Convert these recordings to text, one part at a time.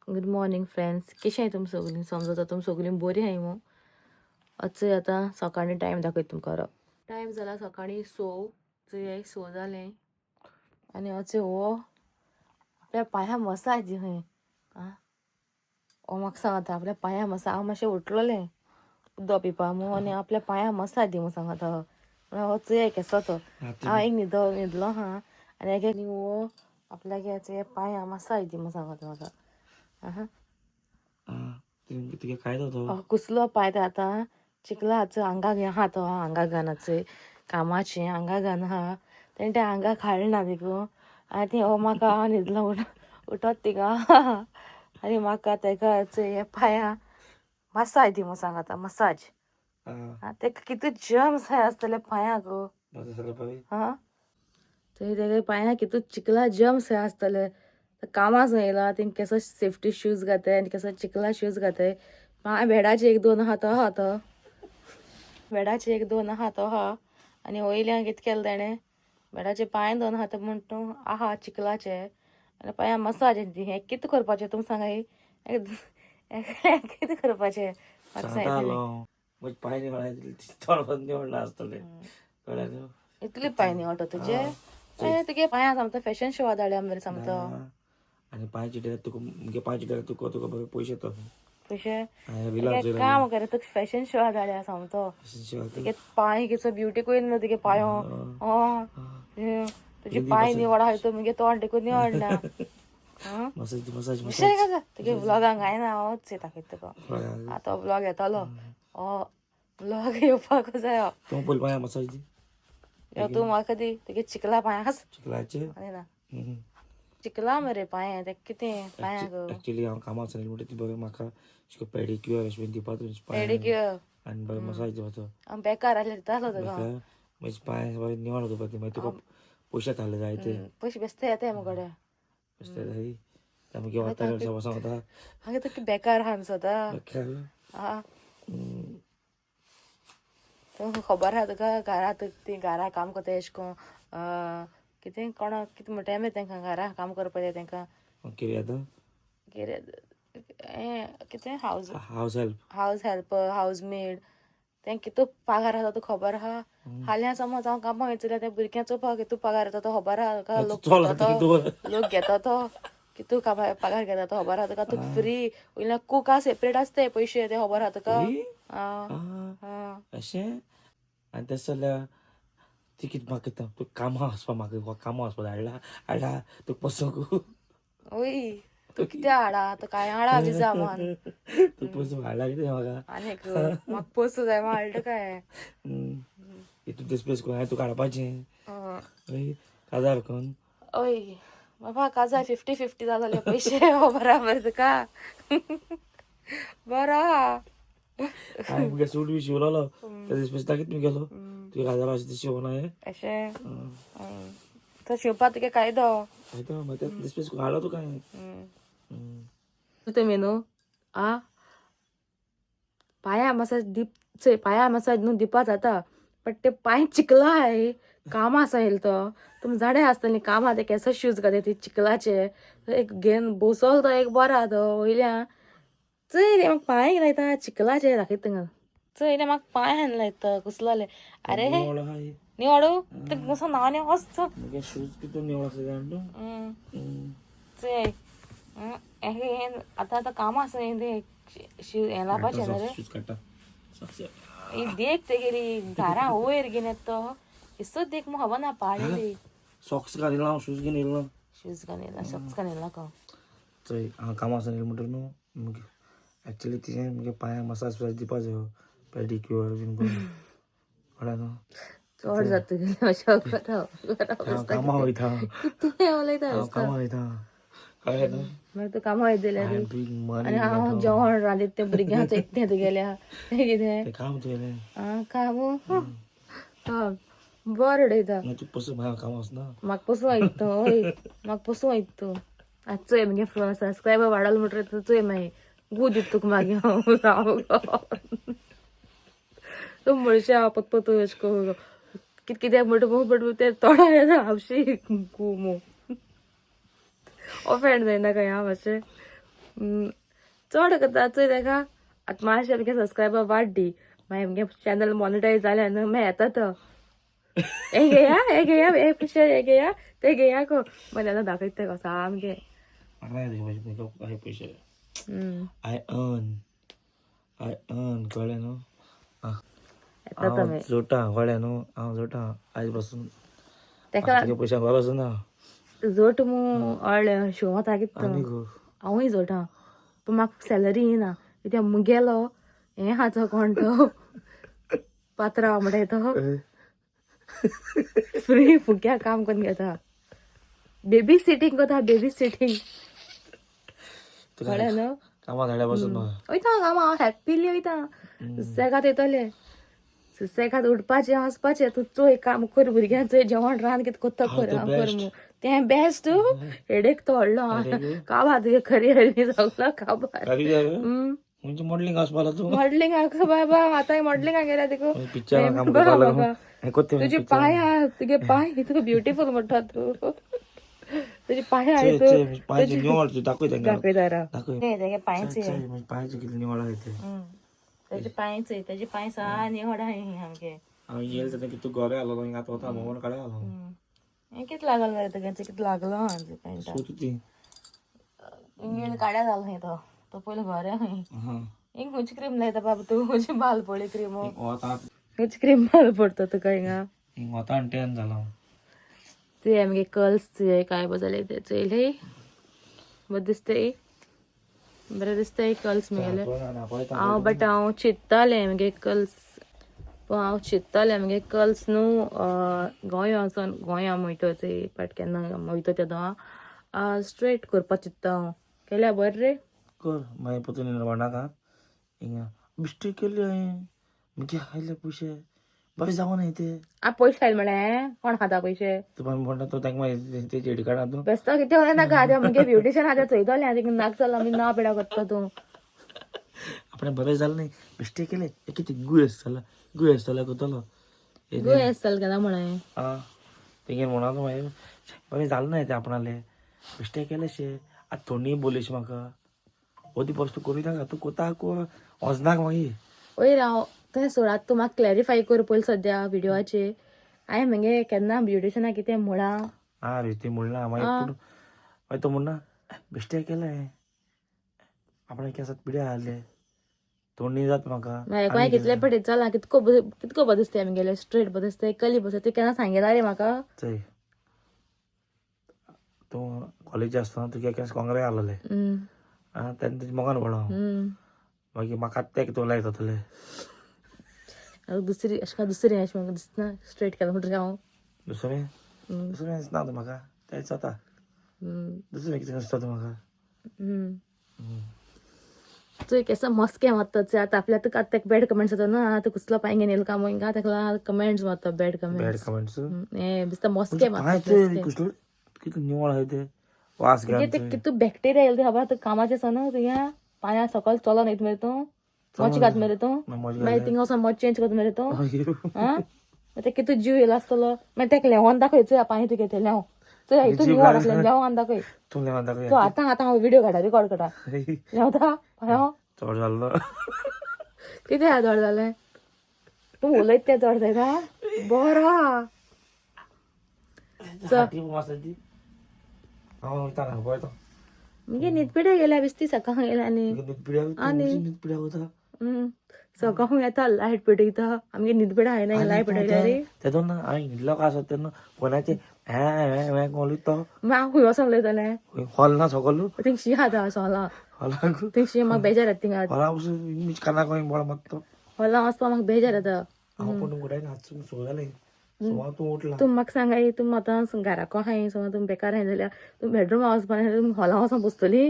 Good morning friends, कशें आहाय तुमी सगळीं? समजता तुमी सगळीं बरी आहाय मू. आतां आतां सकाळीं टायम दाखयता तुमकां. राव, टायम जाला सकाळीं 6. चोय 6 जालें आनी अचय हो आपल्या पांया मसाज दी खंय. आं, हो म्हाका सांगता आपल्या पांया मसाज. हांव मातशें उठलोलें उदक पिवपा मू आनी आपल्या पांया मसाज दी म्हूण सांगता. हो चोय केसो तो. हांव एक न्हिदो न्हिदलो आहा आनी एक हो आपल्याक पांया मसाज दी म्हूण सांगता म्हाका. आहा, तुगे काय तो कुसलो पांय ते आतां चिकला आंगाक आहा तो आंगाक घालना कामाचें आंगाक घालना आहा तेणें तें आंगाक हाडना देखून. आनी ती हो म्हाका हांव न्हिदलो उठत तिका आनी म्हाका तेका हे पांया मसाज दी म्हूण सांगता. मसाज तेका कितू जर्म्स आसतले पांयाक. हां, थंय तेगे पांया कितू चिकला जर्म्स आसतले. कामां येयला तेंक केसो सेफ्टी शूज घाताय आनी केसो चिकला शूज घाताय. पांय बेडाचे एक दोन आहा तो आहा तो बेडाचे एक दोन आहा तो आहा. आनी वयल्यान कितें केलें तेणें बेडाचे पांय दोन आहा म्हण तूं आहा चिकलाचे आनी पांया मसाज दी. हें कितें करपाचें तुमी सांगाय? कितें करपाचें म्हाका सांग. पांय निवळ आसतले. इतले पांय निवळटा तुजे? तुगे पांया सामतो फॅशन शो धाडल्या मरे सामतो. आनी पांय चिटल्यार तुका मुगे पांय चिटल्यार तुका तुका बरे पयशे येता. पयशे काम करे तुका फॅशन शो धाडल्या सामतो. तुगे पांय कितलो ब्युटी क्वीन न्हू तुगे पांयो. तुजे पांय निवळ आहा तो मुगे तोंड देखून निवडना. तुगे व्लॉगांक काय ना हांवच दाखयता तुका. आतां व्लॉग येतलो. व्लॉग येवपाक जाय. तूं पयलीं पांया मसाज दी. तूं म्हाका दी तुगे चिकला पांय. चिकलाचे ना चिकला मरे पांय ते कितें पांयाक. एक्चुअली हांव कामाक वचना म्हणटा ती बरें म्हाका अशें पेडिक्युअर अशें दिवपा. पेडिक्युअर आनी बरें मसाज दिवपाचो. हांव बेकार आसलें दितालो तुका. म्हजे पांय बरें निवळ करपा ती. मागीर तुका पयशे घालले जाय ते. पयशे बेश्टे येताय मुगडे. बेश्टे जाय ते मागीर वता सांगता. हांगा तुका बेकार आहा सदां. आं, तुका खबर आहा तुका घरा ती घरा काम करता एशें कोन्न कितें कोणा कितें म्हणटा मरे तेंकां घरा काम करपा जाय तेंकां. कितें house house help. House help, house maid. तें कितू पगार आसा तुका खबर आहा? हाल्यां समज हांव कामाक वयता जाल्यार त्या भुरग्यां चोवपाक कितू पगार येता तो खबर आहा तुका? लोक लोक घेता तो कितू पगार घेता तो खबर आहा तुका? तुका फ्री वयल्यान कुका सेपरेट आसताय पयशे ते खबर आहा तुका? अशें. आनी तशें जाल्यार ती कितें म्हाका तुका कामां वचपा म्हाका कामां वचपा हाडला हाडला तुका पसूंक. ओय तूं कितें हाडा तूं कांय हाडा विजा मान. तूं पसूंक हाडला कितें म्हाका? आनीक म्हाका पोसूं जाय हाडटा काय? हितून डिस्प्लेस करून हांवें तुका हाडपाचें. हय, काजार करून. ओय बाबा, काजार 50-50 जाले पयशे बराबर तुका. बरो आहा. हांवें मुगे सूट बी शिंवलोलो त्या डिस्प्लेस दाखयत मी गेलो तुगे काजार अशें तें शिंवून हांवें. अशें तो शिंवपा तुगे कायदो. कायदो मागीर ते डिस्प्लेस करून हाडलो तुका हांवें. तुमी न्हू आ पांया मसाज दीप चोय पांया मसाज न्हू दिवपा जाता बट ते पांय चिकला हाय कामां आसा येयलो तो. तुमी जाणा आसतलीं कामां ते केसो शूज घाताय ते चिकलाचे. एक घेवन बसोलो तो एक बरो आहा तो वयल्यान चोय रे म्हाका पांय लायता चिकलाचे दाखयता तुका. चोय रे म्हाका पांय हान लायता कुसलोले. अरे निवडू ते कसो नांव न्ही वच. शूज कितू निवळ आसा जाण तूं. चोय आतां आतां कामां आसा तें हें लावपाचें न्हू रे. देख तेगेली घरा वयर घेवन येता तो इसो देख म्हाका खबर ना पाळिल्ली. सॉक्स घालून हांव शूज घेवन येयलो. शूज घालून येयला सॉक्स घालून येयला का? चोय हांव कामां वचून येयलो म्हणटा न्हू मुगे एक्चुअली तिचें मुगे पांयांक मसाज बिसाज दिवपा जायो पेडिक्युअर बीन करून. कळ्ळें न्हू? चड जाता तुगेलें मातशें. हांव कामां वयता. कितें उलयता. हांव कामां वयता कळ्ळें न्हू? मागीर तूं कामां वयता जाल्यार आनी हांव जेवण रांदीत तें भुरग्यांक चोयता तुगेल्या कितें काम तुगेलें. आं, काम बरें उडयता. तुका पसून हांव कामां वचना. म्हाका पसून वयता. हय, म्हाका पसून वयता तूं. आतां चोय मुगे सबस्क्रायबर वाडल म्हणटकीर चोय मागीर गू दिता तुका मागीर हांव. तूं म्हणशे हांव पत अशें करून कितें कित्याक म्हणटा म्हणटा तें तोंडा येता आपशी गू मू. ऑफेंड जायना काय हांव मातशें. चड करता चोय तेका. आतां मातशें आमगे सबस्क्रायबर वाडटी, मागीर आमगे चॅनल मॉनिटायज जालें न्हू, मागीर येता तो हे घेया, हे घेया, हे पयशे हे घेया, ते घेया गो. मागीर तेन्ना दाखयता तेका सामकें. नाही पैसे. I earn, I earn, कळ्ळें न्हू? येता तो हांव मागीर जोडटा, कळ्ळें न्हू? हांव जोडटा आयज पासून. तेका तुगे पयशे घरा ना. जोट मू अळ्ळें शिंवता कितें. आनी गो. हांवूय जोडटा, पूण म्हाका सॅलरी येना कित्याक मुगेलो हें हाचो कोण तो पात्रांव म्हणटा तो फ्री फुक्या काम करून घेता, बेबी सिटींग करता, बेबी सिटींग. तुका कळ्ळें न्हू? कामां धाड्या पासून. वयता कामां हांव हॅप्पिली वयता. सुसेगाद येतलें, सुसेगाद उठपाचें वचपाचें. तूं चोय काम कर, भुरग्यांक चोय, जेवण रांद, कितें करता हांव कर. तें हांव कर best. मू तें बेस्ट. हेडेक तो व्हडलो. Headache? काबार तुगे खरी हरी सगलो काबार. म्हणजे मॉडलिंग आसपाला तूं. मॉडलिंगाक बाबा, आतां मॉडलिंगाक गेल्या तिका. पिक्चर काम करपाक लागलो. तुजे पांय आहा, तुगे पांय तुका ब्युटिफूल म्हणटा तूं. तुजे पांय आहा तूं. पांयचे निवळ तूं दाखय तांकां. दाखयता राव. दाखय. तेगे पांयचे. पांयचे कितले निवळ आहा ते. तेजे पांयचे, तेजे पांय सा निवळ आहा सामके. हांव येयले तेन्ना कितू गोरे आलो आतां वता मोमन काडे आलो. हें कितें लागलो रे तुगे? कितें लागलो पॅन्टा? सो तूं ती इंगेल काड्या जालो खंय तो, तो पयलो घरे खंय. हां. हिंग खंयची क्रीम लायता बाबा तूं? खंयची बाल पडली क्रीम? वता. खंयची क्रीम बाल पडटा तुका हिंगा? हिंग वता आनी टेन जालो. ते आमगे कर्ल्स काय जाले ते चोयले, बरें दिसतय, बरें दिसतय कर्ल्स मुगेले. हांव बट हांव चिंत्तालें मगे कर्ल्स, पूण हांव चिंत्तालें मगे कर्ल्स न्हू गोंया वचोन, गोंया वयतो चोय, बट केन्ना वयतो तेदो स्ट्रेट करपा चिंत्ता हांव. केल्या बरें रे. कर मागीर परतून नाका हिंगा मिस्टेक केली हांवें, मुगे आयले पयशे बरें जावं न्हय ते. आ पयशे आयले म्हळ्यार कोण खाता पयशे? तूं मागीर म्हणटा तो तांकां मागीर ते चेडी काडा तूं. बेस्तो कितें उलय नाका. आतां मुगे ब्युटिशन आतां चोयतलें, आतां नाक जालो आमी ना पेडा करता तूं. आपणें बरें जालें न्हय, मिस्टेक केलें कितें गुयेस जाला, गुयेस जाला करतलो. गुयेस जालें केन्ना म्हळें? आं, तेंगेर म्हणोन मागीर बरें जालें न्हय तें, आपणालें मिस्टेक केलें शें. आतां थोंडी बोलयशी म्हाका ओदी बस तूं करूं नाका, तूं कोता कोर वचनाका मागीर. वयर हांव तें सोड, आतां तूं म्हाका क्लॅरिफाय कर पयलीं सद्या व्हिडियोचेर. हांवें मगे केन्ना ब्युटिशनाक कितें म्हळां? आं रे, ती म्हणना मागीर, पूण मागीर तो म्हणना मिस्टेक केलें आपणें, केसात पिड्या जाले, तोंडी जाता म्हाका. मागीर कोणें कितले पेटे चला, कितको कितको बरें दिसता आमगेलें, स्ट्रेट बरें दिसता, कली बसता, तूं केन्ना सांगिना रे म्हाका. चोय, तूं कॉलेज आसतना तुगे केंस कोंगरे आसलेले. आं, तेन्ना तुजे मोगान पडलो हांव. मागीर म्हाका आतां तें तूं लायक जातलें. दुसरी अशें काय दुसरें अशें म्हाका दिसना स्ट्रेट केलां म्हणटकीर हांव. दुसरें? दुसरें दिसना आतां म्हाका, तेंच जाता. दुसरें कितें दिसता तूं म्हाका? चोय केसो मस्के मारता चोय आतां आपल्या. तुका आतां तेका बॅड कमेंट्स येता न्हू, आतां कसलो पांय घेवन येयलो काय हिंगा, तेका कमेंट्स मारता, बॅड बॅड कमेंट्स. कमेंट्स. हें दिसता मस्के मारता. पांय चोय कसलो कितलो निवळ आसा ते, वास तुगे ते घेवन. कितू बॅक्टेरिया येयले ते खबर आसा? कामाचें आसा न्हू, तुज्या पांया सकयल चलोन वयता मरे तूं, मोची घात मरे तूं, मागीर थिंगा वचोन मोच चेंज करता मरे तूं. आं, मागीर ते कितू जीव येयलो आसतलो. मागीर तेका लेंवन दाखय चोय, पांय तुगे ते लेंव चोय, हितून जीव निवळ लागला. आसलें, लेंवन दाखय. तूं लेवन दाखय. तो आतां आतां हांव व्हिडियो काडटा, रिकॉर्ड करता. लेंवता पांयो. चड जाल्लो. कितें आहा चड जालें? तूं उलयत तें चड जायता बरो आहा. फाटी आसा ती, हांव वयता ना पळयता. मुगे न्हीद पिड्या गेल्या बेश्टी, सकाळ गेल्या आनी न्हीद पिड्या. आनी? न्हीद पिड्या वता. सकाळ येता लायट पेटयता, आमगे न्हीद पिड्या हांवें लायट पेटयल्या रे. तेदोन ना हांवें न्हिदलो काय आसत तेन्ना फोनाचेर हें हें हें उलयता तो. मागीर हांव खंय वचोन उलयतलें? हॉल ना सगलो. थिंग शी खाता सोलां. हॉलाक. थिंग शी म्हाका बेजार येता थिंगा. हॉला वचून कानाक बोळ मारता तो. हॉलां वचपाक म्हाका बेजार येता. हांव पूण तुमकां हात सो जालें, सो तूं उठला. तूं म्हाका सांगाय, तूं आतां घराको आहाय, समज तूं बेकार आहाय जाल्यार तूं बेडरूमा वचपा नाजाल्यार तूं हॉलां वचोन बसतली?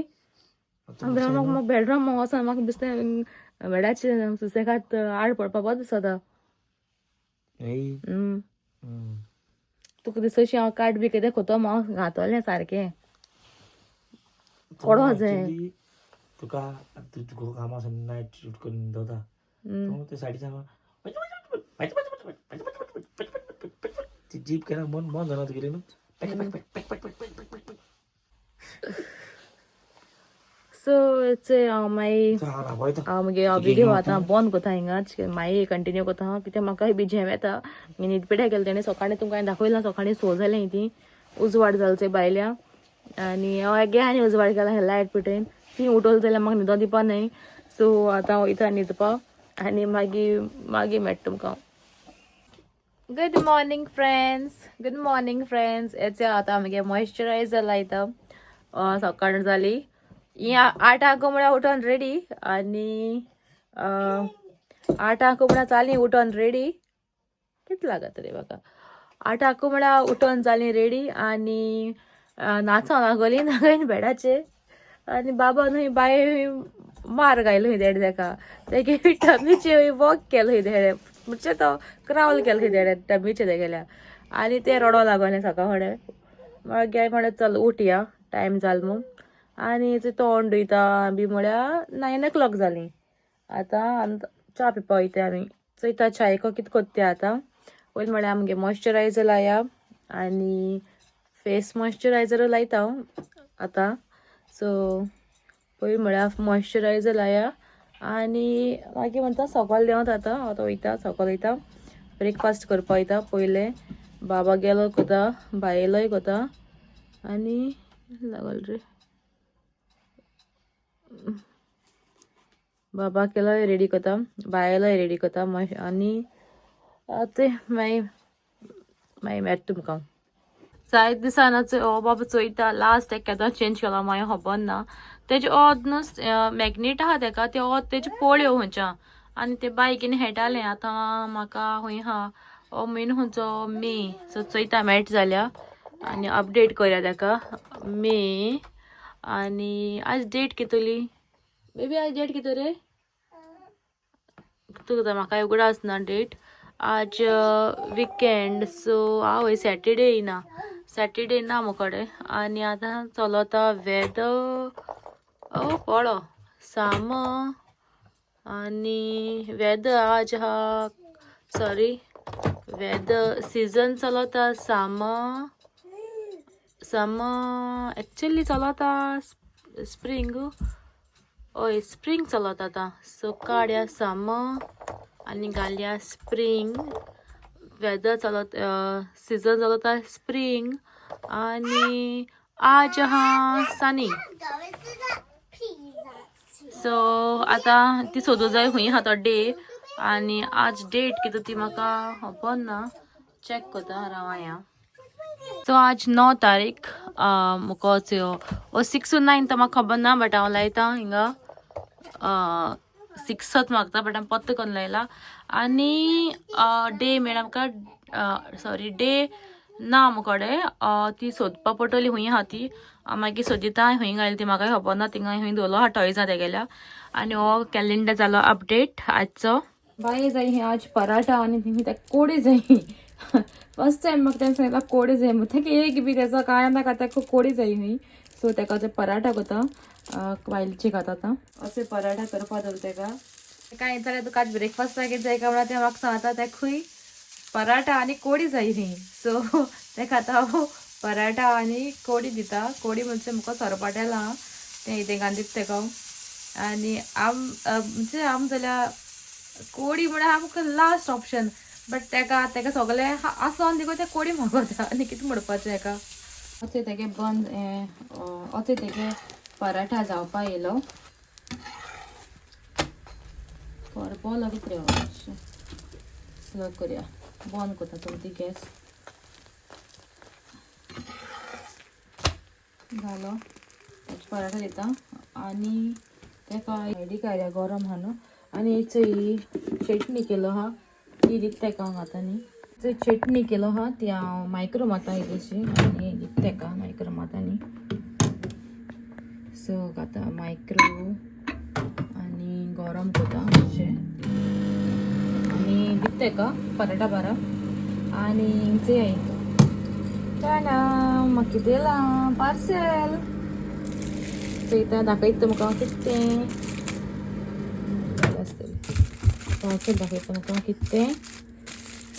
म्हाका बेडरूम वचोन म्हाका दिसता बेडाचेर सुसेगाद आड पडपा बरें दिसता. तुका दिसतशी हांव काट बी कितें खोतो हांव घातलें सारकें कोडो जाय. तुका तुका कामां नायट शिफ्ट करून न्हिदता तूं, ते सायडीच्यान ती जीप केन्ना बंद बंद जाना तुगेली न्हू. सो चोय हांव मागीर हांव मुगे व्हिडियो आतां बंद कोता हिंगाच, मागीर कंटिन्यू कोता हांव, कित्याक म्हाकाय बी झेम येता. न्हीद पेड्यार गेलें तेणें सकाळीं तुमकां हांवें दाखयलां, सकाळीं 6 जालें ती उजवाड जालो चोय भायल्या. आनी हांव गे आनी उजवाड केला लायट पेटयन, ती उठोवली जाल्यार म्हाका न्हिदो दिवपा न्हय. सो आतां वयता न्हिदपा आनी मागीर मागीर मेळटा तुमकां. Good morning friends, good morning friends. येचे आतां आमगे मॉइश्चरायझर लायता. सकाळ जाली ही 8 म्हळ्यार उठोन रेडी आनी 8 म्हळ्यार जाली उठोन रेडी. कितें लागत रे म्हाका, 8 म्हळ्यार उठोन जाली रेडी आनी नाचों लागोली नागयन बेडाचेर. आनी बाबा न्हय बाय मार घायलो देड तेका, तेगे टमीचे वॉक केलो देडे, म्हणजे तो क्रावल केलो देडे टमीचे तेगेल्या. आनी ते रडो लागोलें सकाळ फुडें. मागीर म्हणलें चल उठया, टायम जालो म्हूण. आनी तोंड धुयता बी म्हळ्यार 9 o'clock जालीं. आतां च्या पिवपा वयता आमी, चोयता च्यायेको कितें कोत्ता ते आतां. पयलीं म्हळ्यार आमगे मॉइश्चरायझर लाया आनी फेस मॉइश्चरायझर लायता हांव आतां. सो पयलीं म्हळ्यार मॉइश्चरायझर लाया आनी मागीर म्हणटा सकयल देंवता. आतां आतां वयता सकयल वयता, ब्रेकफास्ट करपा वयता. पयलें बाबा गेलो कोता, बायलोय कोता आनी लागल रे बाबा केलोय रेडी कोता, बायलोय रेडी कोता. आनी आतां मागीर मागीर मेळटा तुमकां. जायते दिसांना हो बाबा चोयता लास्ट एक केदो चेंज केलो मागीर खबर ना. तेजे ओद न्हू मॅग्नेट आहा तेका, ते ओद तेजे पोळ्यो खंयच्या आनी ते बायकीन हेटालें. आतां म्हाका खंय आहा हो म्हयनो खंयचो मे, सो चोयता मेळटा जाल्यार आनी अपडेट करया तेका मे. आनी आज डेट कितली बेबी, आज डेट कितें रे तुका म्हाका उगडास ना डेट. आज विकेंड सो आवय सॅटर्डे येयना, सॅटर्डे ना मुकोडे. आनी आतां चलता वेदर ओ पळो साम आनी वेदर आज आहा, सॉरी वेदर सिजन चलता साम साम एक्चुली चलता स्प्रींग, हय स्प्रींग चलता आतां. सो काड्या साम आनी घालया स्प्रींग. वेदर चलत सिजन चलता स्प्रींग आनी आज आहा सनी. सो आतां ती सोदूं जाय खंय आहा तो डे आनी आज डेट कितें ती म्हाका खबर ना, चॅक करता राव. सो आज 9 तारीख म्हाका ओ 6 9 तो म्हाका खबर ना, बट हांव लायता हिंगा 6 मागता, बट हांव पत्तो करून लायला. आनी डे मेळ्ळा म्हाका, सॉरी डे ना मुकोडे, ती सोदपा पडटली खंय आहा ती. मागीर सोदिता खंय घायली ती म्हाका खबर ना, थिंगा खंय दवरलो आहा टॉयजां तेगेल्या. आनी हो कॅलेंडर जालो अपडेट आजचो. बाये जाय हे आज पराठा आनी तेका कोडी जाय. फर्स्ट टायम म्हाका तेणें सांगला कोडी जाय म्हूण, तेका एक बी तेजो कांय नाका, तेका कोडी जाय न्ही. सो तेका ते पराठा करता, बायलचे खाता आतां. अशें पराठा करपा दवरता तेका. कांय जाल्यार तुका आज ब्रेकफास्टाक कितें जाय काय म्हणल्यार तें म्हाका सांगता तेका पराठा आनी कोडी जाय न्ही. सो तेका आतां हांव पराठा आनी कोडी दिता. कोडी म्हणजे म्हाका सरपाटेलां तें तेंकां दिता तेका. आनी आम म्हणजे आम जाल्यार कोडी म्हळ्यार आमकां लास्ट ऑप्शन, बट तेका तेका सगळें आसोन देखून तें कोडी मागोता आनी कितें म्हणपाचें हेका. अशें तेगे बंद हें अशें तेगे पराठा जावपा येयलो. करपो लागत रे, स्लो करया, बंद करता तुमची गॅस. घालो ताचे पराठा दिता आनी तेका हळदी काडल्या गरम आहा न्हू. आनी चोय चटणी केलो आहा ती दिता तेका हांव आतां न्ही. चोय चटणी केलो आहा ती हांव मायक्रो माता इल्लीशी आनी दिता तेका मायक्रो माता न्ही. सो आतां मायक्रो आनी गरम करता मातशें आनी दिता तेका पराठा बारा. आनी चोय टाणा म्हाका कितें येयलां पार्सल, चोयता दाखयता तुमकां कितें तें आसतलें. पार्सल दाखयता तुमकां कितें तें,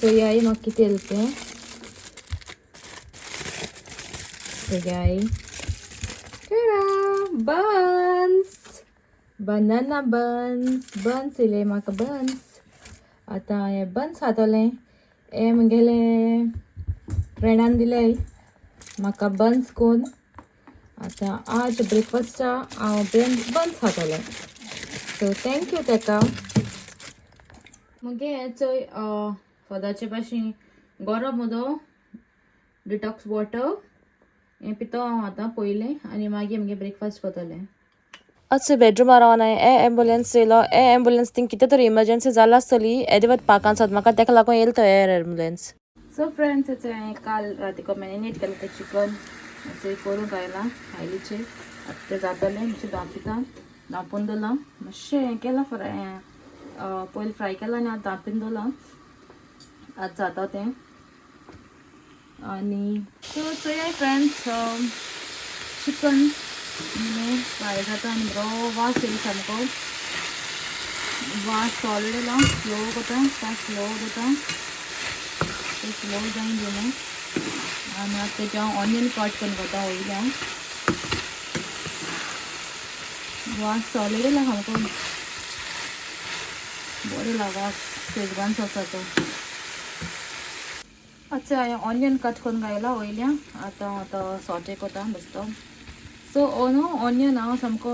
चोयाय म्हाका कितें येयलां तें. चोयाय बन्स. बनाना बन्स बन्स येयले म्हाका बन्स. आतां हे बन्स खातोलें. हे म्हगेले फ्रेंडान दिले म्हाका बन्स कोन. आतां आज ब्रेकफास्टा हांव बन्स खातोलें. सो thank you तेका. मुगे हें चोय सदांचे भाशेन गरम उदक डिटॉक्स वॉटर हें पितो हांव आतां पयलें आनी मागीर मुगे ब्रेकफास्ट करतलें. अच्छा बेडरूमार रावन हांवें ए एम्बुलन्स येयलो. ए एम्बुलन्स थिंग कितें तरी इमर्जन्सी जाला आसतली एदेवत पाकान सात म्हाका तेका लागून येयलो तो एअर एम्बुलन्स. सो फ्रेंड्स, हांवें काल रातीको मॅरिनेट केलें तें चिकन करूंक आयलां आयलीचें. आतां तें जातलें मातशें धांपिता, धांपून दवरलां मातशें हें केलां फ्राय, पयलीं फ्राय केलां आनी आतां धांपून दवरलां. आतां जाता तें. आनी सो चोयाय फ्रेंड्स, चिकन फ्राय जाता आनी बरो वास येयलो सामको. वास ऑलरेडी येयला. स्लो करता, स्लो करता, ते स्लो जायन दिवं. आनी आतां तेजें हांव ऑनियन कट करून करता वयल्या. वास ऑलरेडी येयला सामको, बरो येयला वास शेजवान सॉसाचो. अच्छा, हांवें ऑनियन कट करून घायला वयल्या. आतां आतां सॉटे करता बेश्टो. सो न्हू ऑनियन हांव सामको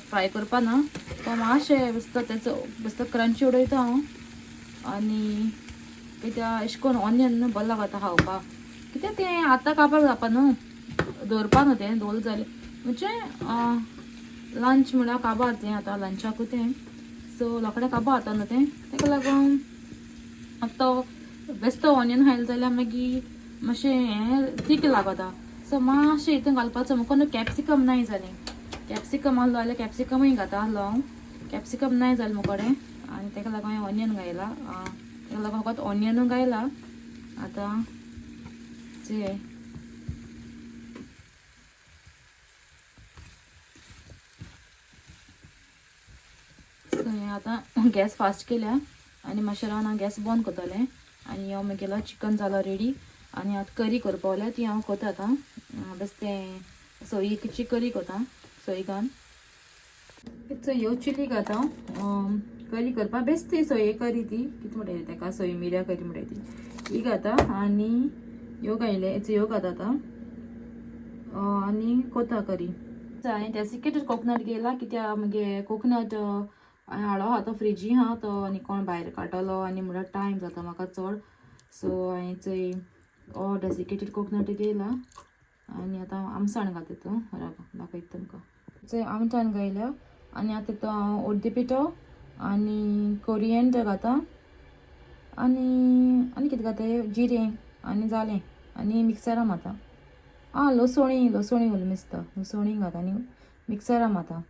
फ्राय करपा ना, तो मातशें बेश्टो तेचो बेश्टो क्रंची उडयता हांव. आनी कित्याक अशें करून ऑनियन न्हू बरें लागता खावपाक. कित्याक तें आतां काबार जावपा न्हू, दवरपा न्हू तें दवरलें जाल्यार म्हणजे लंच म्हळ्यार काबार तें आतां लंचाकूय तें. सो लोकांक काबार जाता न्हू तें, तेका लागून आतां बेश्टो ऑनियन खायलें जाल्यार मागीर मातशें हें तीख लागता. सो मातशें हितून घालपाचो. म्हाका न्हू कॅप्सिकम नाय जालें. कॅप्सिकम आहलो जाल्यार कॅप्सिकमूय घाता आहलो हांव. कॅप्सिकम नाय जालें मुकोडे आनी तेका लागून हांवें ऑनियन घायला. तेका लागून फकत ऑनियनूय घायला आतां. चोय सो हें आतां गॅस फास्ट केल्या आनी मातशें रावन हांव गॅस बंद करतलें. आनी ह्यो म्हगेलो चिकन जालो रेडी. आनी आतां करी करपा जाल्यार ती हांव करता आतां. बेश्टें सोयीची करी करता सोय घालून. चोय ह्यो चिली घाता करी करपाक. बेश्टी सोये करी ती कितें म्हणटाय तेका, सोय मिरयां करी म्हणटाय ती, ही घाता. आनी ह्यो घायले, ह्यो घाता आतां आनी कोता करी. हांवें डेसिकेटेड कोकोनट घेयला कित्याक मुगे कोकोनट हांवें हाडलो आहा तो फ्रिजी आहा तो आनी कोण भायर काडटलो आनी म्हणल्यार टायम जाता म्हाका चड. सो हांवें चोय हो डेसिकेटेड कोकोनट घेयला आनी आतां आमसाण घाता तितून. दाखयता तुमकां. चोय आमटान घायल्या आनी आतां तितून हांव उर्दी पिठो आनी कोरियेंडर घाता आनी आनी कितें घाता, जिरें आनी जालें. आनी मिक्सरा मारता. आं लसुणी, लसुणी उरलें दिसता. लसुणी घाता आनी मिक्सरा मारता.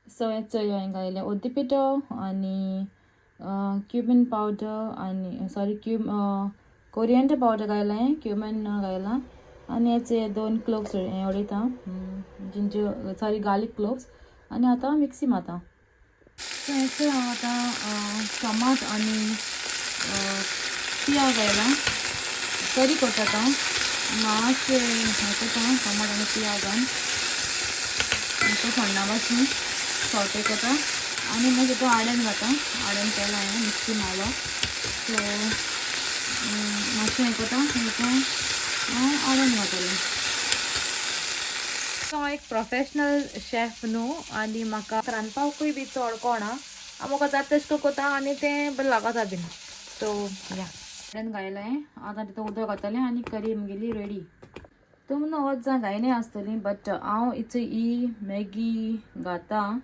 सो हें चोय हांवें घायलें उर्दी पिठो आनी क्युबीन पावडर आनी सॉरी कोरियेंडर पावडर घायलां, क्युबीन घायलां आनी हेचे 2 क्लोव्स हें उडयता, जिंजर सॉरी गार्लीक क्लोव्स. आनी आतां मिक्सी मारता. सो हें हांव आतां टमाट आनी पियाव घायला करी करता. आतां मातशें हें करता, टमाट आनी पियाव घालून मातशें फोण्णा भाशेन सॉटे करता आनी मागीर तितून आड्यान घाता. आड्यान केलां हांवें, मिक्सी मारलो. सो मातशें हें करता, तितून हांव आड्यान घातलें. हांव एक प्रोफेशनल शेफ न्हू आनी म्हाका रांदपाकूय बी चड कोणा हांव म्हाका जाता तशें करून करता आनी तें बरें लागता बीन. सो या आड्यान घायलें, आतां तितून उदक घातलें आनी करी म्हगेली रेडी. तुमी न्हू अर्द जाण घायनाय आसतली, बट हांव इच ही मॅगी घाता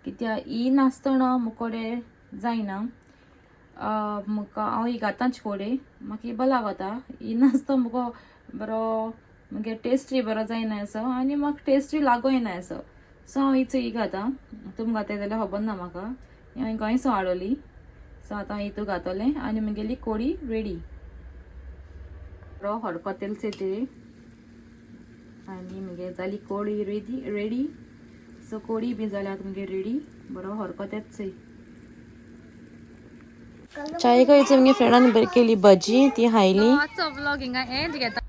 कित्याक ही नासतना मुकोडे जायना म्हाका. हांव ही घाताच कोडे, म्हाका ही बरें लागता. ही नासतना म्हाका बरो मागीर टेस्टी बरो जायना असो आनी म्हाका टेस्टी लागोय ना असो. सो हांव हीच ही घाता. तुमी घाताय जाल्यार खबर ना म्हाका. हांवें गोंयसो हाडली. सो आतां हितू घातलें आनी म्हगेली कोडी रेडी. बरो हरकतेल ते आनी मगे जाली कोडी रेडी रेडी. सो कोडी बी जाल्या आतां मगे रेडी, बरो हरकत येत चोय. चाय खायचो. मगे फ्रेंडान बरी केली भजी, ती खायली. आजचो व्लॉग हिंगा एंड घेता.